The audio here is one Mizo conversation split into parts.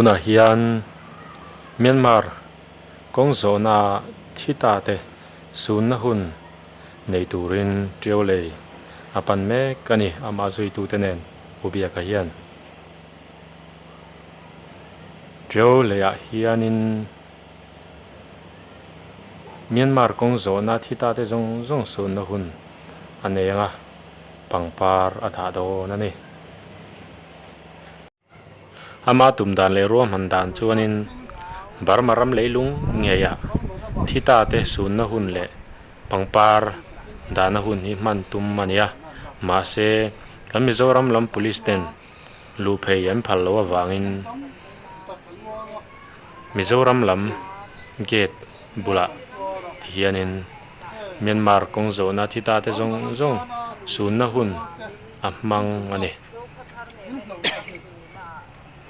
Tunah hian Myanmar kawng zawhna thi ta te sunna hun nei turin Tiau lei a pan mek a ni, amah zuitute nen Pu Biaka hian. Tiau leiah hianin Myanmar kawng zawhna thi ta te zawng zawng sunna hun a nei ang a, pangpar a dah dawn a ni. Ama tum dan leh ruahman dan chuanin Burma ram leilung ngeiah thi ta te sunna hun leh pangpar dahna hun hi hman tum a ni a, mahse kan Mizoram lam police ten luh phei an phal loh avangin Mizoram lam gate bulah tihianin Myanmar kawng zawhna thi ta te zawng zawng sunna hun a hmang a ni.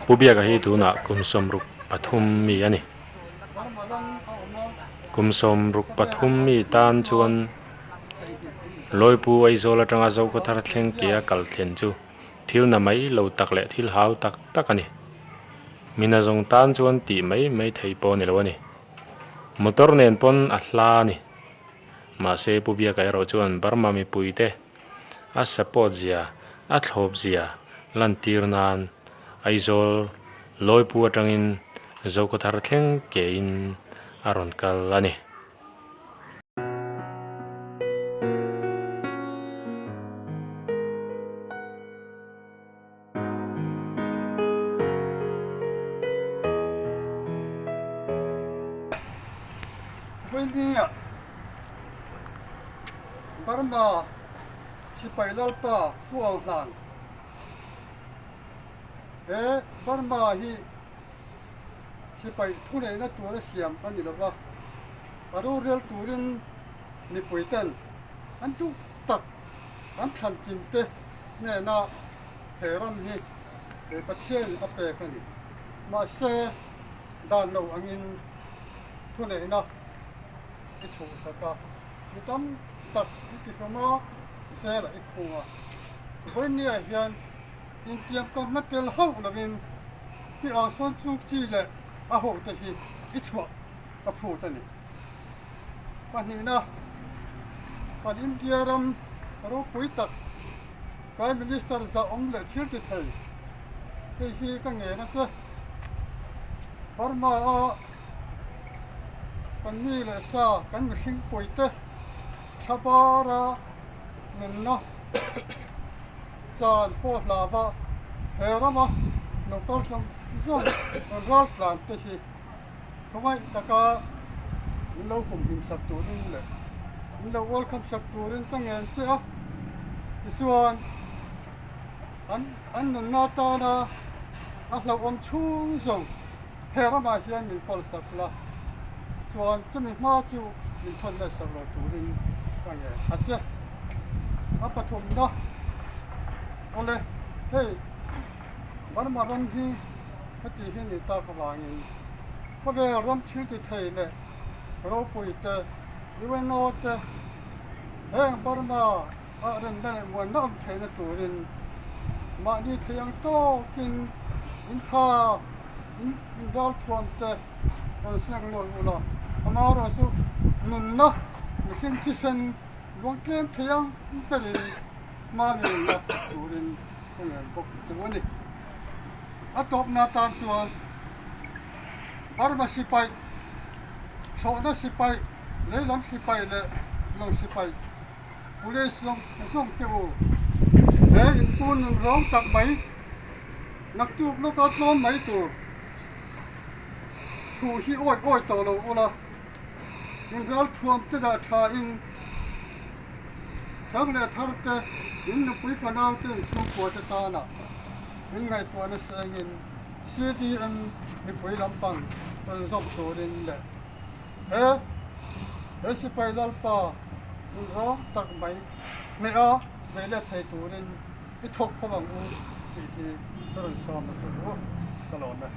Pu Biaka hi tunah kum 63 mi a ni. Kum 63 mi tan chuan Lawipu Aizawl atanga Zokhawthar thleng ke a kal thlen chu thil na mai lo tak leh thil hau tak tak a ni. Mina zawng tan chuan tih mai mai theih pawh a ni lo a ni. Motor nen pawn a hla a ni. Mahse Pu Biaka erawh chuan Burma mipuite a support zia, a thlawp zia lantir nan Aizawl Lawipu atangin Zokhawthar thleng kein a rawn kal a ni. Vawinia Burma sipai lalpa Pu Aung Hlan he Burma hi sipai thuneihna tura siam a ni lova, a rorel turin mipui ten an duh tak an thlantlin te hnena he ram hi he Pathian a pek a ni. Mahse, dan lo angin thuneihna i chhuhsak a, mi tam tak i tihlawm a, zelah i khung a. Vawinia hian intiam ka hma tel hauh lovin pi ang sawn chung chi leh a hote hi i chhuah ka phut a ni. Pahnihna, kan India ram ropui tak Prime Minister zahawm leh thil ti thei hei hi ka ngen a che. Burma a kan mi leh sa kan mihring puite thla bara nunna chan pawh hlava he rama lo kal zawng zawng ral tlan te hi Khawngaih taka min lo humhim sak turin leh min lo welcome sak turin ka ngen che a, tichuan an an nunna atana a hlauhawm chhung zawng he ramah hian min kawl sak la, chuan chumi hma chu min thawn let sak lo turin ka ngen a che. A pathumna, Awle, hei Burma ram hi heti hi ni tak avangin khawvel ram thil ti thei leh ropui te, UNO te heng Burma ah remna leh muanna awm theihna turin mahni thei ang tawkin in tha in inralthuam te rawn seng lut ula, amaherawhchu nunna mihring thisen luang tlem thei ang berin mahni inlak turin Ka ngen bawk chu a ni. A tawpna tan chuan Burma sipai, thlawhna sipai, leilam sipai leh lawng sipai, police zawng zawng te u, he inpu nun rawng tak mai, naktuk lawka tlawm mai tur thu hi awi awi tawh lo ula, inralthuam te dah tha in, Thang leh thar te, in nupui fanau te in chhungkua te tana min ngaihtuahna sengin CDM mipui lampang rawn zawm turin leh he he sipai lalpa hun rawng tak mai hneha vei let thei turin i thawk ho ang u tih hi ka rawn sawm a chu ka lawm e.